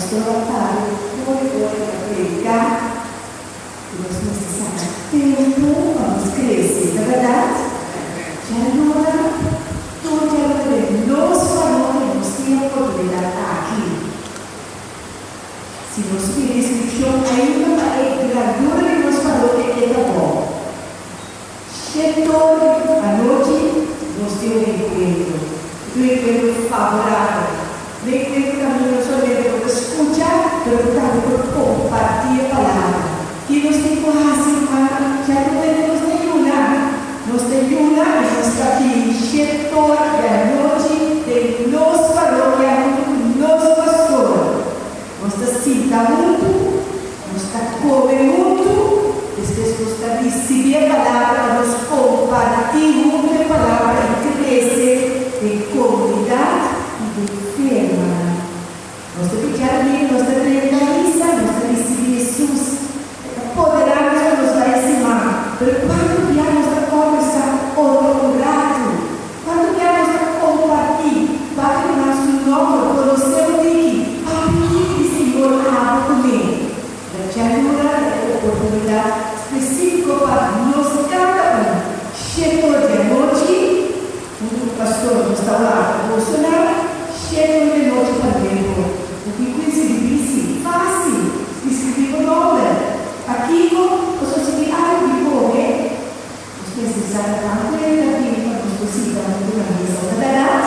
Pastor a papia tur ora ta prediká ku nos mester saka tempu pa nos krese, ta bèrdat? Djaluna, tur djaluna den nos parokia nos tin e oportunidat aki. Si nos pidi inskripshon ainda pa e grandura di nos parokia e ta bon. Shetor anochi nos tin un enkuentro. E ta un enkuentro favorabel. Un enkuentro kaminda no solamente bo ta skucha, pero bo tambe por kompartí e palabra. Ki nos tin ku hasi, rumannan? Ya ku wende nos ta yuna. Nos ta yuna i nos ta bini shetor di anochi den nos parokia huntu ku nos pastor. Nos ta sinta huntu, nos ta kome huntu, despues nos ta risibí e palabra pa nos kompartí huntu e palabra i krese den komunidat i den fe, hermana. Nos ta pichá di, nos ta drenta misa, nos ta risibí Hesus. E ta poderá nos pa nos bai siman. Pero kuantu bia nos ta kòmbersá ku otro un ratu? Kuantu bia nos ta kompartí papia ku nan su nòmber, konosé un tiki, papia un tiki di Señor abo kuné? La djaluna ta e oportunidat spesífiko pa nos kada un, shetor di anochi, huntu ku pastor nos ta warda bosonan, shetor di anochi pa nuevo. Bo tin ku inskribí? Sí, fásil! Inskribí bo nòmber. Pakiko? Pasobra si tin algu di kome, Nos mester sa ta tantu e ta bini pa nos por sinta huntu na mesa, no ta bèrdat?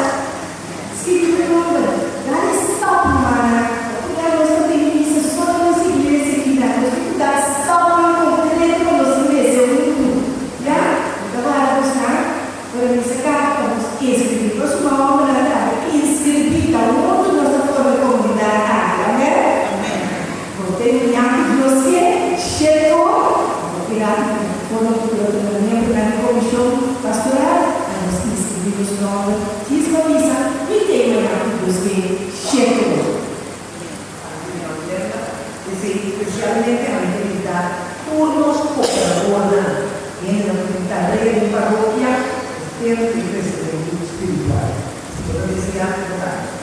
Skirbi bo nòmber, dal e stap, rumannan, pa ku ya nos ta bini misa so na nos iglesia kinan. Nos tin ku dal stapnan konkreto pa nos krese huntu. Ya, mi ta wara bosnan ora misa kaba pa nos inskribí nos nòmbernan tambe. Inskribí, ta huntu nos ta forma e komunidat aki. Amèn? Bo ta imaginá ku Dios ke shekó? Bo keda forma ku lo ta miembronan di komishon pastoral pa nos inskribí nos nòmber djis pa bisa mi ta imaginá ku Dios ke shekó. P'esei spesialmente ami ta invitá tur nos kooperadornan, hendenan ku tin tarea den parokia, e tempu di kresementu spiritual. Si bo ta deseá, bo ta.